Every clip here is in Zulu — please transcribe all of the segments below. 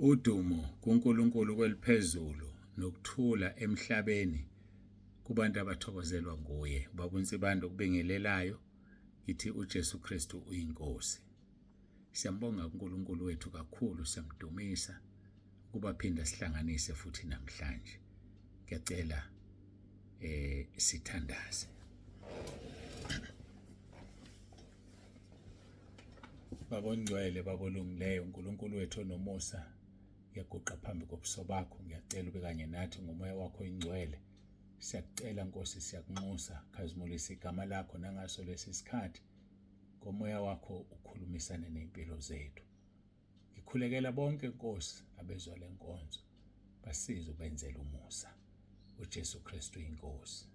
Udumo kuNkulunkulu kweliphezulu nokuthula emhlabeni kubantu abathokozelwa nguye. Ubaba uNsibande okubingelelayo ngithi uJesu Kristu uyiNkosi. Siyambonga uNkulunkulu wethu kakhulu, siyamdumisa ukuba phinda sihlanganise futhi namhlanje. Ngiyacela sithandaze. Baba ongcwele, Baba olungileyo, uNkulunkulu wethu onomusa, ngiyaguqa phambi kobuso bakho, ngiyacela ube kanye nathi ngomoya wakho oyingcwele. Siyakucela Nkosi, siyakunxusa, khazimulisa igama lakho nangaso lesi sikhathi, ngomoya wakho ukhulumisane ney'mpilo zethu. Ngikhulekela bonke Nkosi abezwa le nkonzo, basize ubenzele umusa. UJesu Kristu inkosi.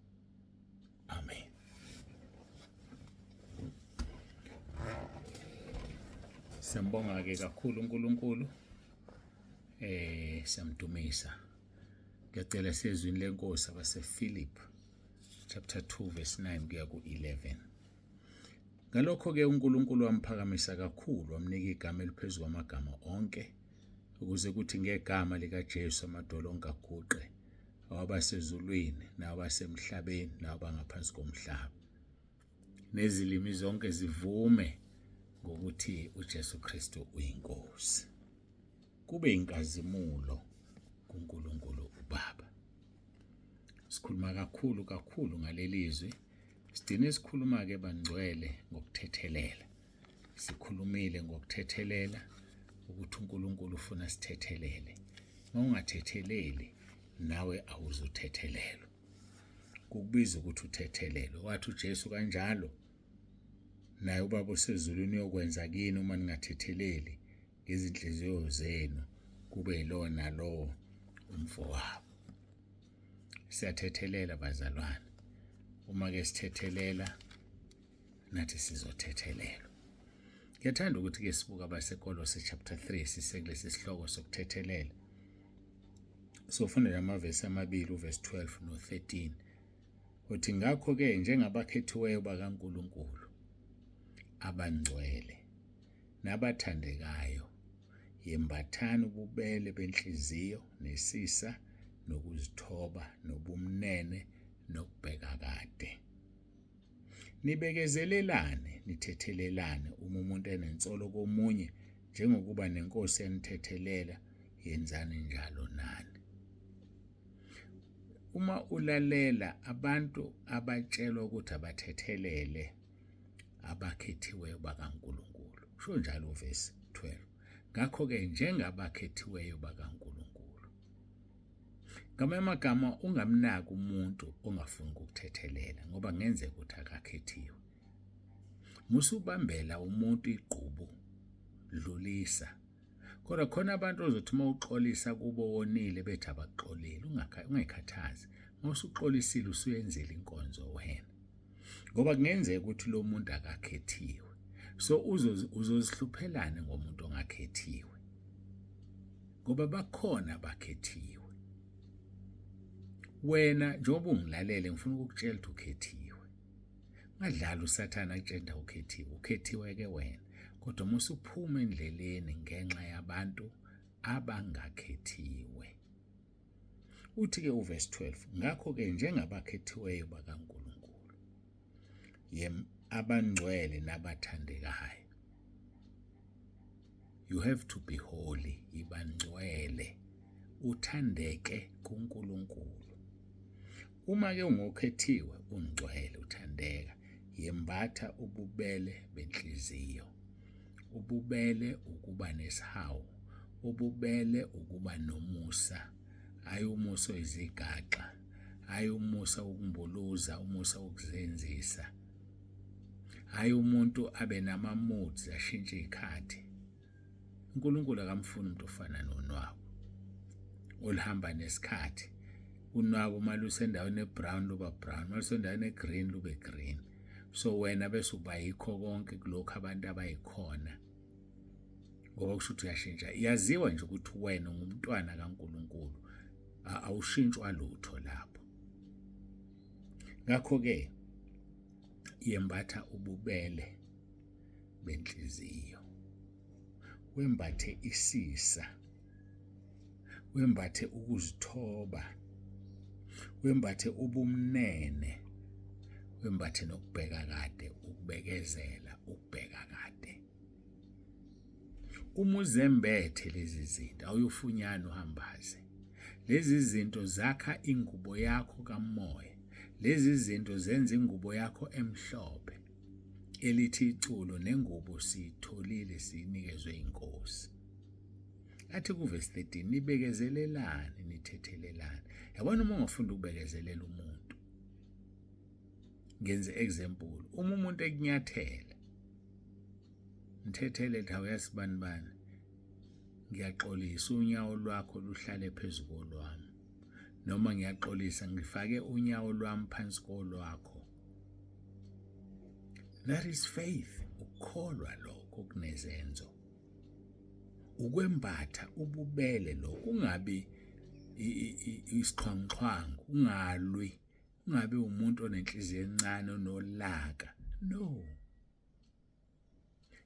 Amen. Siyambonga ke kakhulu uNkulunkulu. Siyamdumisa. Ngiyacela sezwini lenkosi abasePhilip chapter 2 verse 9 kuya ku-11. Ngalokho-ke uNkulunkulu wamphakamisa kakhulu, wamnika igama eliphezu kwamagama onke, ukuze kuthi ngegama likaJesu amadolo onke aguqe, awabasezulwini nawabasemhlabeni nawabangaphansi komhlaba, nezilimi zonke zivume ngokuthi uJesu Kristu uyiNkosi, kube inkazimulo kuNkulunkulu uBaba. Sikhuluma kakhulu kakhulu ngaleli zwi. Sigcine sikhuluma-ke bangcwele ngokuthethelela. Sikhulumile ngokuthethelela ukuthi uNkulunkulu ufuna sithethelele. Uma ungathetheleli nawe awuzuthethelelwa. Kukubiza ukuthi uthethelelwe. Wathi uJesu kanjalo naye uBaba osezulwini uyokwenza kini uma ningathetheleli ngezinhliziyo zenu kube yilowo nalowo umfowabo. Siyathethelela bazalwane. Uma ke sithethelela nathi sizothethelelwa. Ngiyathanda ukuthi ke sibuka abaseKolose chapter 3 sisekulesi sihloko sokuthethelela. Sofunda lamavesi amabili uverse 12 no-13. Uthi ngakho ke njengabakhethiweyo bakaNkulunkulu abangcwele nabathandekayo Yembathani ububele benhliziyo, nesisa, nokuzithoba, nobumnene, nokubheka kade. Nibekezelelane, nithethelelane uma umuntu enensolo komunye, njengokuba neNkosi yanithethelela, yenzani njalo nani. Uma ulalela abantu abatshelwa ukuthi abathethelele abakhethiweyo bakaNkulunkulu. Usho njalo uvesi 12. Ngakho-ke njengabakhethiweyo bakaNkulunkulu. Ngamanye amagama ungamnaki umuntu ongafuni ukukuthethelela ngoba kungenzeka ukuthi akakhethiwe. Musubambela umuntu igqubu, dlulisa. Kodwa khona abantu ozothi uma uxolisa kubo wonile bethi abakuxoleli, ungayikhathazi. Uma usuxolisile usuyenzile inkonzo wena. Ngoba kungenzeka ukuthi lo muntu akakhethiwe. So uzozihluphelani ngomuntu ongakhethiwe? Ngoba bakhona abakhethiwe. Wena njengoba ungilalele ngifuna ukukutshela ukuthi ukhethiwe. Ungadlali uSathane akutshela ukhethiwe, ukhethiwe-ke wena. Kodwa uma usuphuma endleleni ngenxa yabantu abangakhethiwe. Uthi-ke uvesi 12, ngakho-ke njengabakhethiweyo bakaNkulunkulu, yem abangcwele nabathandekayo. You have to be holy, yiba ngcwele, uthandeke kuNkulunkulu. Uma-ke ungokhethiwe, ungcwele, uthandeka, yembatha ububele benhliziyo. Ububele ukuba nesihawu, ububele ukuba nomusa, hhayi umusa oyizigaxa, hhayi umusa wokumbuluza, umusa wokuzenzisa, hhayi umuntu abe nama-moods ashintshe iy'khathi. uNkulunkulu akamfuni umuntu ofana nonwabu oluhamba nesikhathi. Unwabu uma lusendaweni e-brown luba brown, uma lusendaweni e-green lube green. So wena bese uba yikho konke kulokhu abantu abayikhona, ngoba kusho ukuthi uyashintsha. Yaziwa nje ukuthi wena ungumntwana kaNkulunkulu, awushintshwa lutho lapho. Ngakho-ke yembatha ububele benhliziyo, wembathe isisa. Wembathe ukuzithoba. Wembathe ubumnene. Wembathe nokubheka kade, ukubekezela, ukubheka kade. Uma uzembethe lezi zinto awuyofunyana uhambaze. Lezi zinto zakha ingubo yakho kamoya. Lezi zinto zenza ingubo yakho emhlophe. Elithi iculo nengubo siyitholile siyinikezwe inkosi. Athi kuvesi 13 nibekezelelane nithethelelane. Yabona uma ungafunda ukubekezelela umuntu. Ngenze example, uma umuntu ekunyathela mthethele cha uyasibanibani ngiyaxolisa unyawo lwakho luhlale phezu kolwami noma ngiyaxolisa ngifake unyawo lwami phansi kolwakho. That is faith, ukukholwa lokho kunezenzo, ukwembatha ububele lokho, ungabi isixhwanguxhwangu, ungalwi, ungabi umuntu onenhliziyo encane onolaka. No,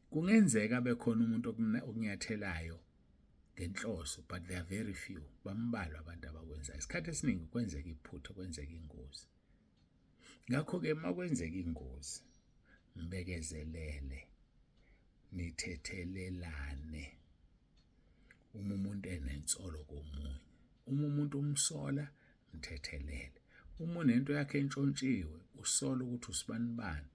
kungenzeka abe khona umuntu okunyathelayo ngenhloso, but they are very few, bambalwa abantu abakwenzayo. Isikhathi esiningi kwenzeka iphutha, kwenzeka ingozi. Ngakho-ke uma kwenzeka ingozi, mbekezelele, nithethelelane. Uma umuntu enensolo komunye, uma umuntu umsola, mthethelele. Uma unento yakhe entshontshiwe, usola ukuthi usibanibani,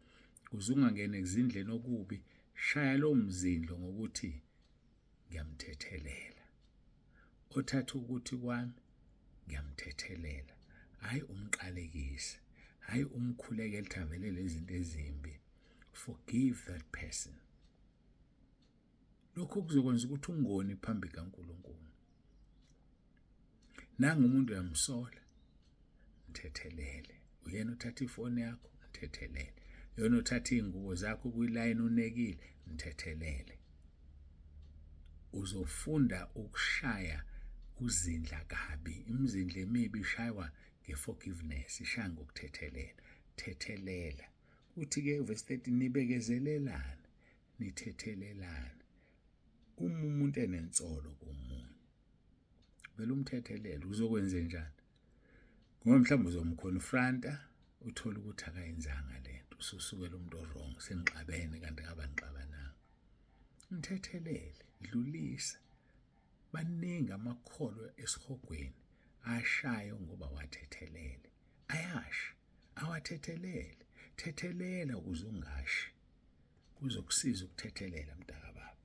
ukuze ungangeni ekuzindleni okubi, shaya lowo mzindlo ngokuthi ngiyamthethelela. Othatha ukuthi kwami ngiyamthethelela, hhayi umqalekise, hhayi umkhulekele ukuthi avelele izinto ezimbi. Forgive that person. Lokho kuzokwenza ukuthi ungoni phambi kaNkulunkulu. Nangu umuntu uyamsola, mthethelele. Uyena uthatha ifoni yakho, mthethelele. Uyena uthatha iy'ngubo zakho kwilayini unekile, mthethelele. Uzofunda ukushaya uzindla kabi. Imizindlo emibi ishaywa nge-forgiveness, ishaya ngokuthethelela. Thethelela. Uthi-ke verse 13, nibekezelelane, nithethelelane. Uma umuntu enensolo komunye, vele umthethelele, uzokwenze njani? Ngoba mhlawumbe uzomkhonfranta, uthole ukuthi akayenzanga lento, ususukela umuntu o-wrong, senixabene kanti ngaba nixabananga. Mthethelele, dlulisa. Baningi amakholwa esihogweni ashayo ngoba wathethelele. Ayasha, awathethelele. Thethelela ukuze ungashi. Kuzokusiza ukuthethelela mntakababa.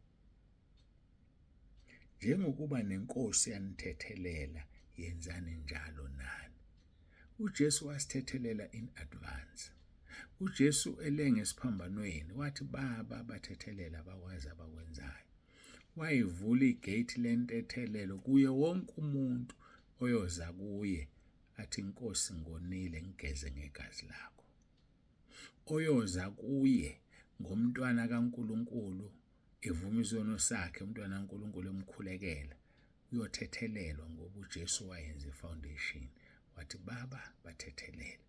Njengokuba nenkosi yanithethelela, yenzani njalo nani. uJesu wasithethelela in advance. uJesu elenge esiphambanweni wathi, Baba, bathethelela, abakwazi abakwenzayo. Wayivula igate lentethelelo kuye wonke umuntu oyoza kuye athi, Nkosi, ngonile, ngigeze ngegazi lakho. Oyoza kuye ngomntwana kaNkuluNkulu evuma isono sakhe, umntwana kaNkuluNkulu emkhulekela, uyothethelelwa ngoba uJesu wayenza ifoundation, wathi, Baba, bathethelele.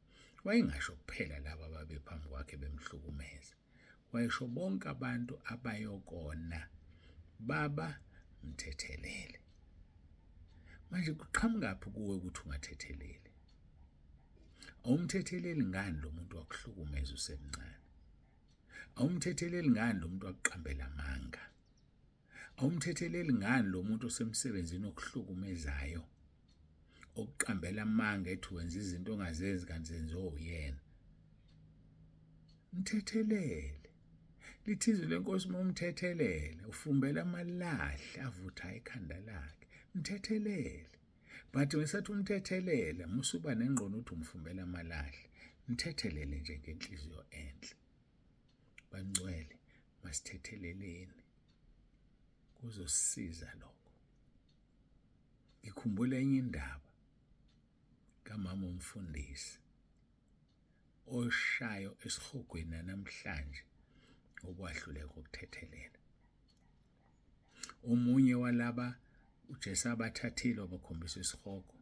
Wayengasho kuphela laba ababephambi kwakhe bemhlukumeza, wayesho bonke abantu abayokona, Baba, mthethelele. Manje kuqhamukaphi kuwe ukuthi ungathetheleli? Awumthetheleli ngani lo muntu wakuhlukumeza usemncane? Awumthetheleli ngani lo muntu wakuqambela amanga? Awumthetheleli ngani lo muntu osemsebenzini okuhlukumezayo, okuqambela amanga ethi wenza izinto ongazenzi kanti zenziwe uyena? Mthethelele. Lithi izwi lenkosi, uma umthethelele ufumbela amalahle avutha ekhanda lakhe. Mthethelele. But ngesathi umthethelele, musuba nengqondo ukuthi umfumbela amalahle. Mthethelele nje ngenhliziyo enhle. Bangcwele, masithetheleleni, kuzosisiza lokho. Ngikhumbula enye indaba kamama umfundisi oshayo esihogweni namhlanje ngokwahluleka ukuthethelela. Omunye walaba uJesu abathathile wabakhombisa isihogo,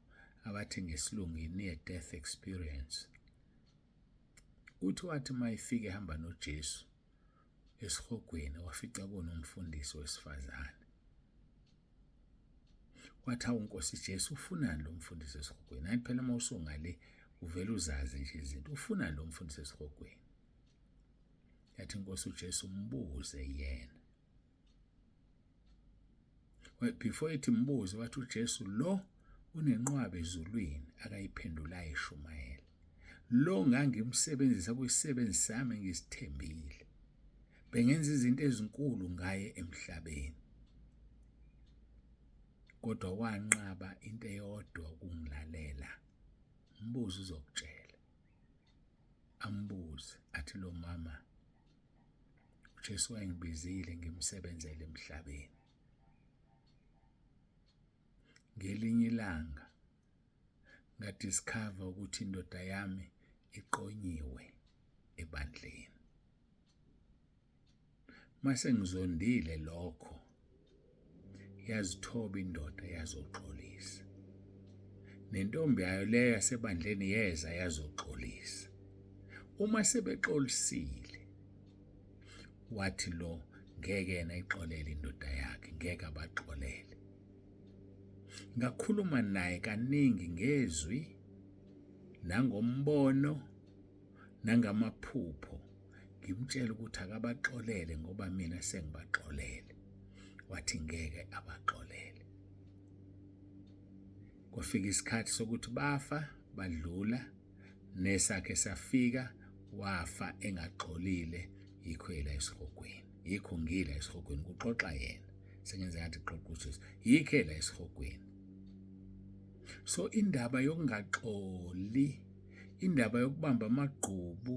abathi ngesilungu i-near death experience. Uthi wathi uma efika ehamba noJesu esihogweni, wafica kunomfundisi wesifazane. Wathi awu Nkosi Jesu ufunani lo mfundisi esihogweni? Hayi phela uma usungale uvele uzazi nje izinto. Ufunani lo mfundisi esihogweni? Yathi inkosi uJesu mbuze yena. Before ethi mbuze wathi uJesu lo unenqwaba ezulwini akayiphendulayo eshumayela. Lo ngangimsebenzisa kuyisisebenzi sami ngisithembile. Bengenza izinto ezinkulu ngaye emhlabeni. Kodwa wanqaba into eyodwa ukungilalela. Mbuze uzokutshela. Ambuze athi lo mama uJesu wayengibizile ngimsebenzele emhlabeni. Ngelinye ilanga ngadiscover ukuthi indoda yami iqonyiwe ebandleni. Mase ngizondile lokho yazithoba indoda yazoxolisa. Nentombi yayo leyo yasebandleni yeza yazoxolisa. Uma sebexolisile wathi lo ngeke yena ayixolele indoda yakhe ngeke abaxolele. Ngakhuluma naye kaningi ngezwi nangombono nangamaphupho ngimtshela ukuthi akabaxolele ngoba mina sengibaxolele wathi ngeke abaxolele kwafika isikhathi sokuthi bafa badlula nesakhe safika wafa engaxolile yikho yela esihogweni yikho ngila esihogweni kuxoxa yena sengenza ngathi xoxa uJesu yikho la esihogweni so indaba yokungaxoli indaba yokubamba amagqubu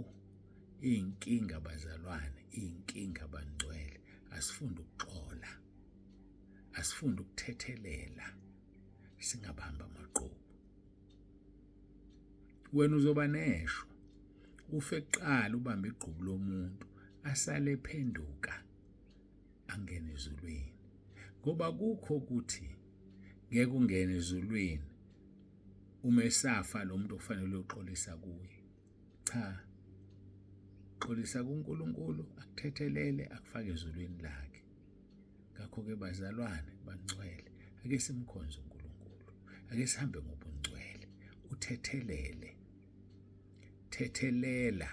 iyinkinga bazalwane iyinkinga bangcwele asifunde ukuxola asifunde ukuthethelela singabamba amagqubu wena uzoba neshwa ufe kuqala ubambe igqubu lomuntu asale phenduka angene ezulwini ngoba kukho ukuthi ngeke ungene ezulwini uma esafa lo muntu okufanele uyoxolisa kuye cha xolisa kuNkulunkulu akuthethelele akufake ezulwini lakhe ngakho-ke bazalwane bangcwele ake simkhonze uNkulunkulu ake sihambe ngobungcwele uthethelele thethelela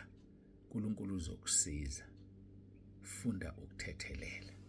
uNkulunkulu uzokusiza funda ukuthethelela.